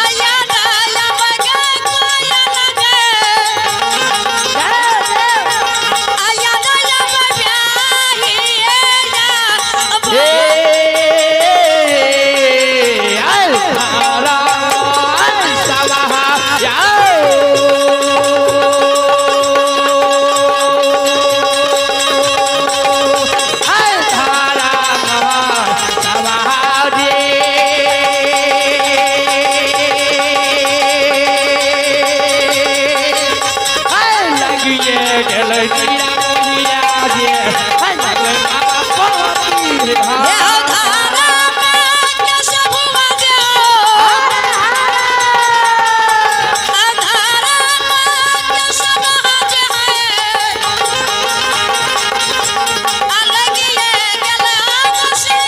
आया दया बगे कोयल के आया दया प्यारी Yeah. धारा में के सब बजे धारा में के सब बजे अलग ये गला से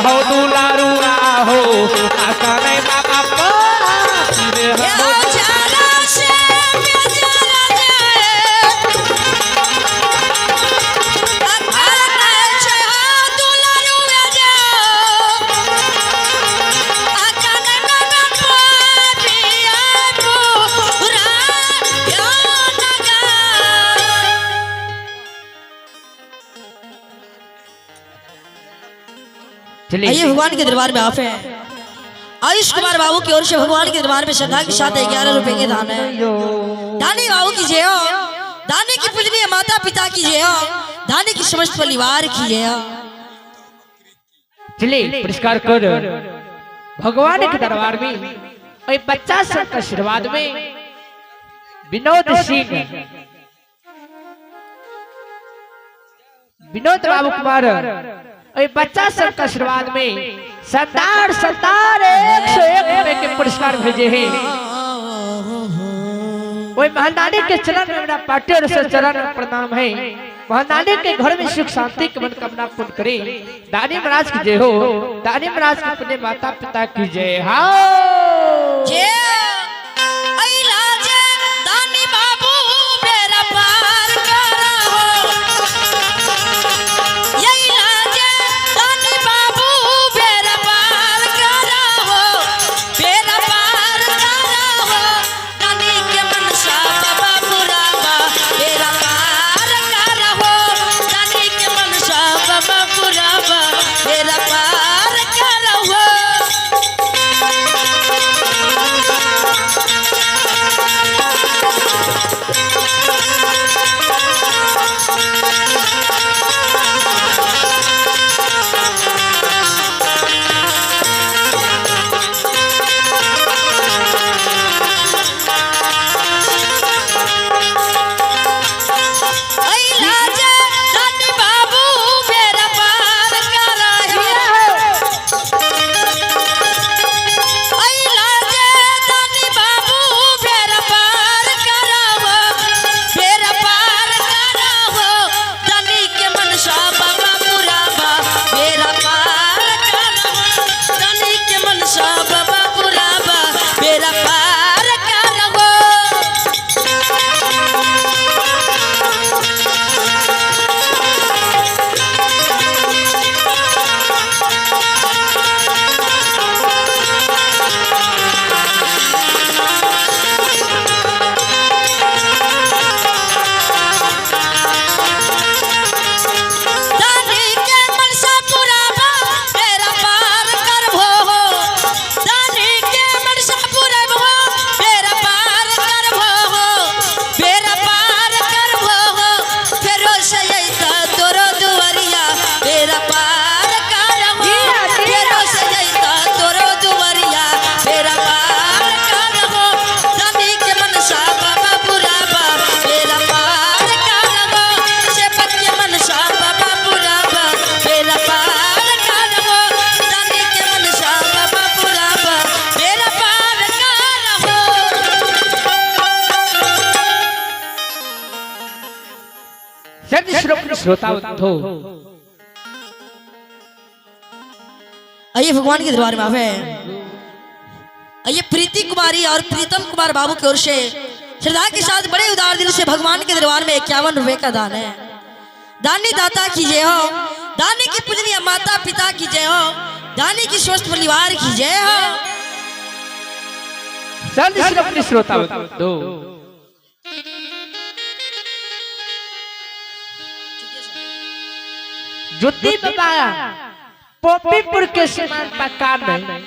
हो दुलारुआ हो आ कनै बाबा पापी रे हो। जरा से जरा चलिए आइए भगवान के दरबार में आप हैं। आयुष कुमार बाबू की ओर से भगवान के दरबार में श्रद्धा के साथ 11 रुपए के दान है। दानी बाबू की जय हो, दानी की पूजनीय माता पिता की जय हो, दानी की समस्त परिवार की जय हो। चलिए पुरस्कार कर भगवान के दरबार में और बच्चा सब के आशीर्वाद में विनोद सिंह, विनोद बाबू कुमार और बच्चा सब के आशीर्वाद में सरदार सरदार 101 रुपए के पुरस्कार भेजे हैं। वही महादानी के चरण में मेरा पार्टी और से चरण में प्रणाम है। महादानी के घर में सुख शांति की मनोकामना पूर्ण करे। दानी महाराज की जय हो, दानी महाराज के अपने माता पिता की जय हो। जय अइला जे दानी बाबू बेरा पार कराहो, अइला जे दानी बाबू बेरा पार कराहो, बेरा पार कराहो, दानी के मनसा बाबा पुरावा बेरा पार कराहो, दानी के मनसा बाबा पुरावा बेरा पार कराहो। अइला जे दानी बाबू बेरा पार कराहो, अइला जे दानी बाबू बेरा पार कराहो, बेरा पार कराहो, दानी के मनसा बाबा पुरावा बेरा पार कराहो, दानी के मनसा बाबा पुरावा बेरा पार कराहो। दानी के मनसा पुरावा बेरा पार करभो हो, दानी के मनसा पुरावा बेरा पार करभो हो, बेरा पार करभो हो, फेरो से अइता तोरो दुआरिया बेरा पार करभो, फेरो से अइता तोरो दुआरिया बेरा पार करभो, दानी के मनसा बाबा पुरावा बेरा पार करभो, सेवक के मनसा बाबा पुरावा बेरा पार करभो, दानी के मनसा बाबा पुरावा बेरा पार करभो। श्रोता श्रोता बंधु, आइए भगवान के दरबार में आवे। आइए प्रीति कुमारी और प्रीतम कुमार बाबू की ओर से श्रद्धा के साथ बड़े उदार दिल से भगवान के दरबार में 51 रुपए का दान है। दानी दाता की जय हो, दानी की पूजनीय माता पिता की जय हो, दानी की स्वस्थ परिवार की जय हो। सर्व श्रोता बंधु, ज्योति बाबा पोपीपुर के सीमान पर काम नहीं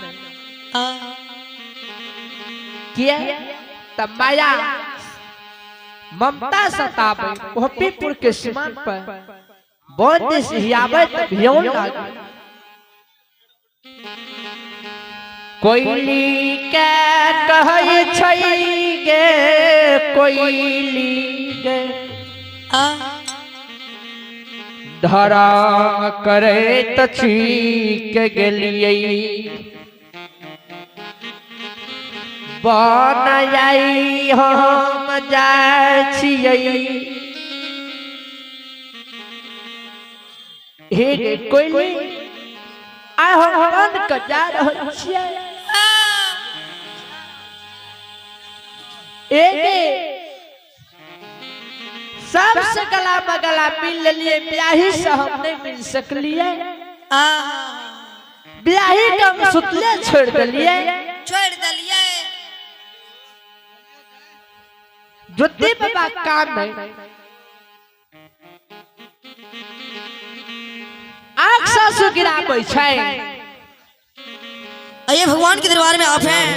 किया तब माया ममता सतावे। पोपीपुर के सीमान पर बंद से तब यौन लागे। कोयली के कहै छै गे कोयली गे, धराम करैत छीक गेलियै, बन जाइ हम जाइ छियै। हे गे कोयली, आय हम बन के जा रहल छियै। एगे सबसे गला में गला मिल लेलिए, ब्याही से हम नहीं मिल सकलिए। ब्याही के हम सुतले छोड़ देलिए, छोड़ देलिए। ज्योति बाबा काम है आंख सासु गिराबै छै। आइए भगवान के दरबार में आप हैं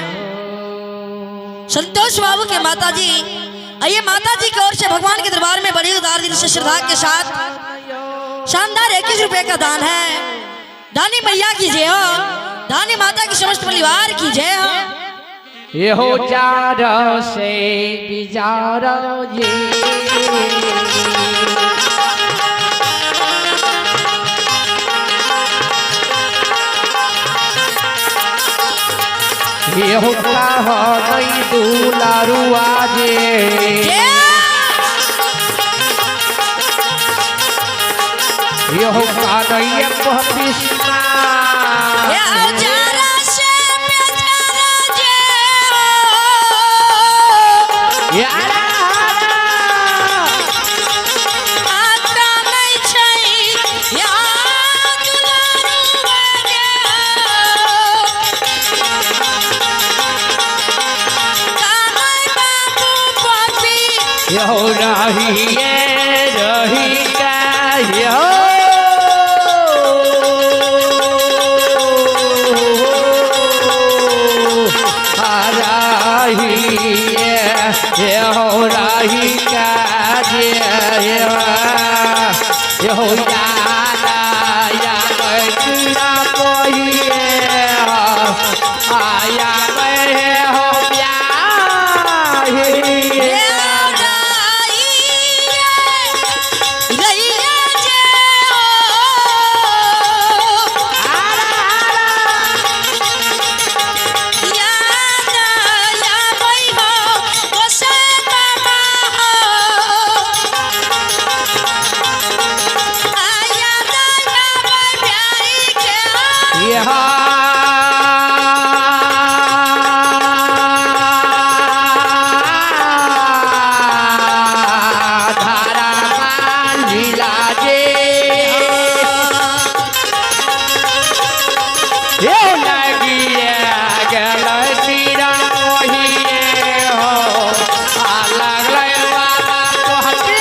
संतोष बाबू के माता जी। आइए माता जी की ओर से भगवान के दरबार में बड़ी उदार दिल से श्रद्धा के साथ शानदार 21 रुपए का दान है। दानी मैया की जय हो, दानी माता की समस्त परिवार की जय हो। ये हो चारो से बिजारो जी, ये हो कहो नहीं दुलारुआ जे, ये हो नहीं पपिस्मा। ये हो चारो से बिजारो जे हो। यारा आता नहीं छै या दुलारुआ जे हो। कान्है बाबू पपी यो रही ये रही का यो रही ये हो रही का जे यो यारा या बैठना कोई आया मैं हो प्याही। धारा लीला जे हे लगिए गेल तीरा मोहिए हो आ लगलै बाबा तोहती।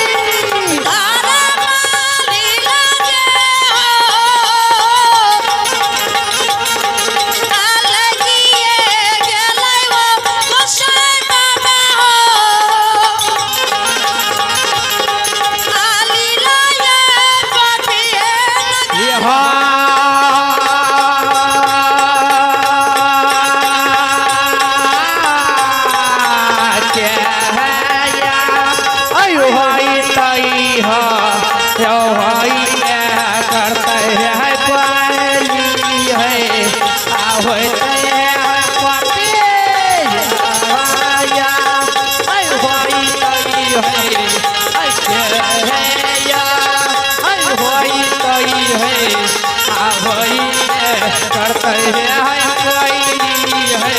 करते है कोई है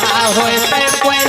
आ होते कोई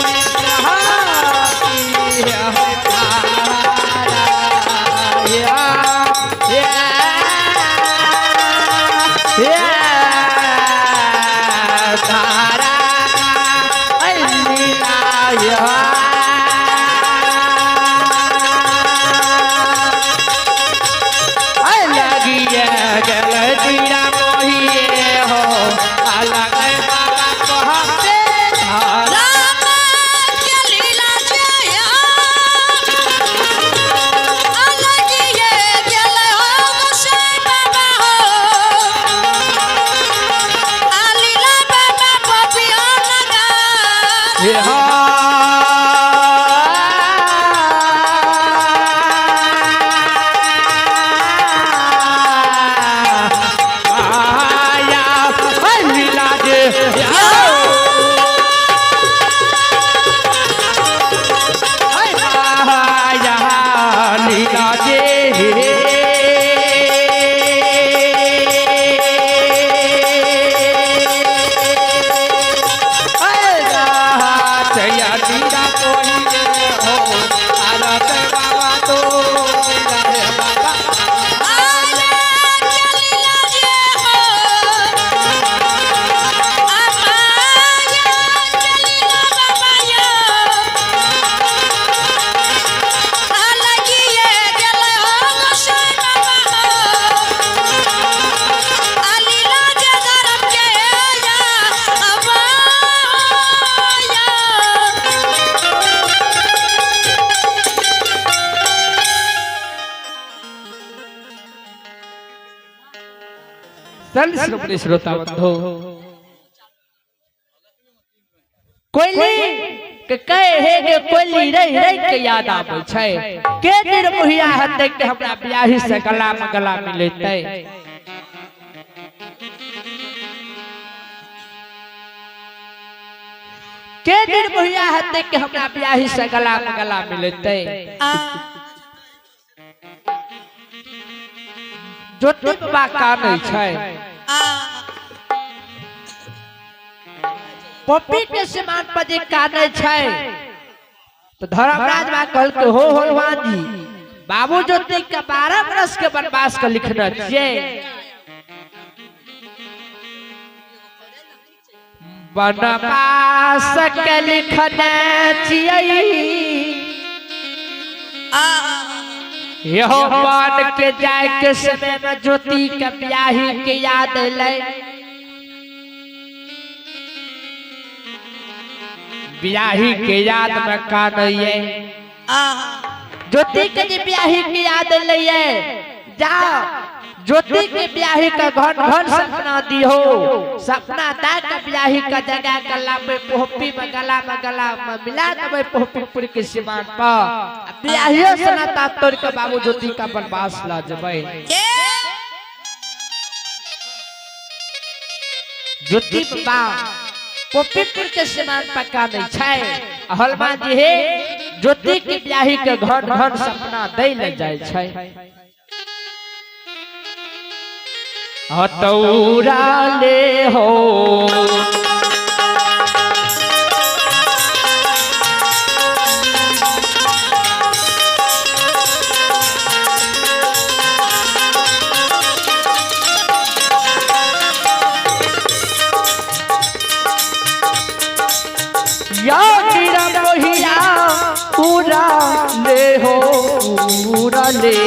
आदरणीय श्रोमणी श्रोता बंधु, कोयली के कहे हे के कोयली रही रही के याद आबै छै, के निर्मोहिया हेतै के हमरा बियाही से गला में गला मिलेतै। के निर्मोहिया हेतै के हमरा बियाही से गला में गला मिलेतै। ज्योति बाबा कानै छै, पप्पी के समान पर जे कानै छै, तो धर्मराज बा कहलकै हो हनुमान जी, बाबू ज्योति के 12 बरस के वनवास के लिखने छियै। वनवास के लिखने छियै, यहो वन के जाय के समय में ज्योति के ब्याही के याद अयलै। ब्याही के याद में कानैये, ज्योति के जे ब्याही के याद अयलै, जाओ ज्योति के ब्याही का घन घन सपना दिहो, सपना दा के ब्याही का जगह गला में पोहपी में गला में गला में मिला देबै पोहपीपुर के सीमान पर, ब्याहियो सनाता तोड़ के बाबू ज्योति का वनवास ला जबै। ज्योति बाबा पोहपीपुर के सीमान पर कानै छै, हनुमान जी हे ज्योति के ब्याही के घन घन सपना दै ले जाइ छै। हतौरा ले हो या गिरा मोहिया पूरा ले हो पूरा ले।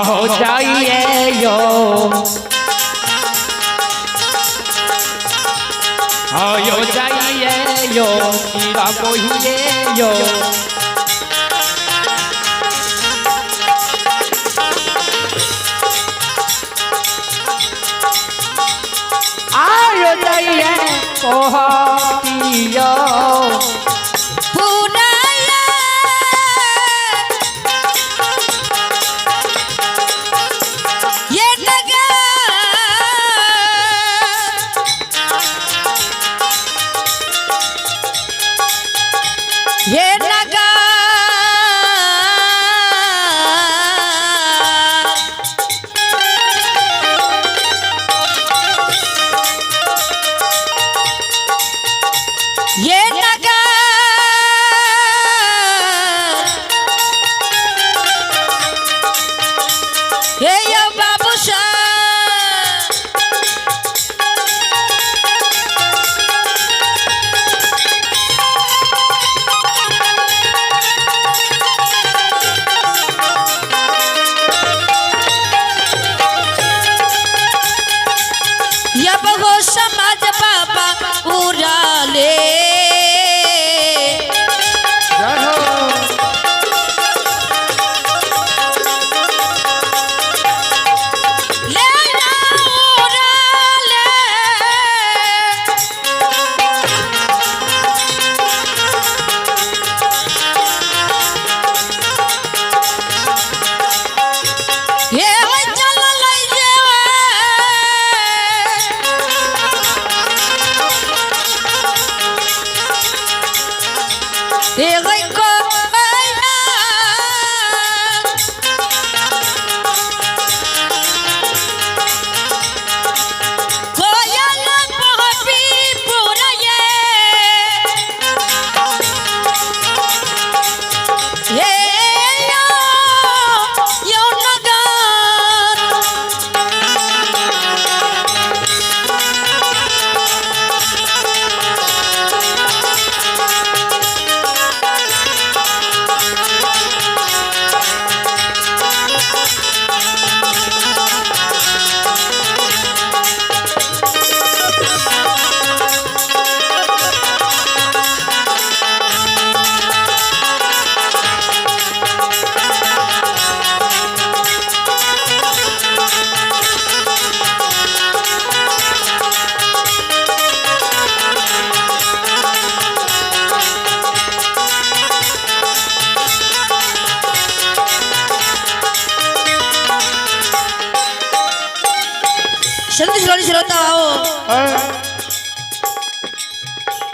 हो जाइए यो हो जाइए यो मीरा मोहिए यो। आयो जाइए पोहतियो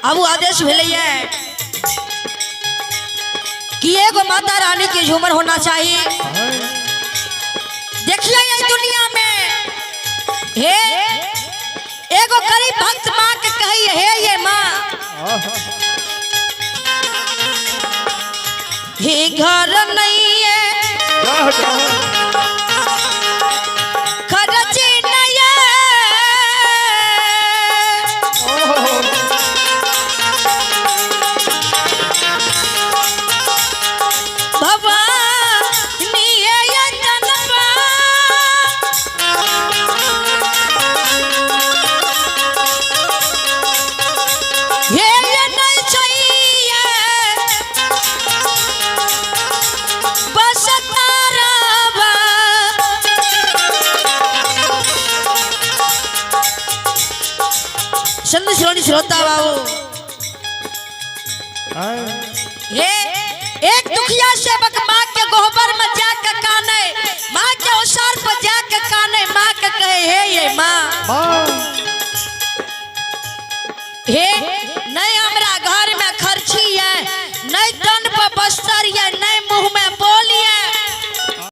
अब वो आदेश भेलैया कि एगो माता रानी के झूमर होना चाहिए। देखिए ये दुनिया में हे एगो गरीब भक्त माँ के कही, हे ये माँ, हे घर नहीं है, खर्च नहीं है, भवानी ये तनवा, हे ये नहीं चाहिए बस तारावा। संत श्रोणी श्रोता बाबू, ये एक दुखिया सेवक माँ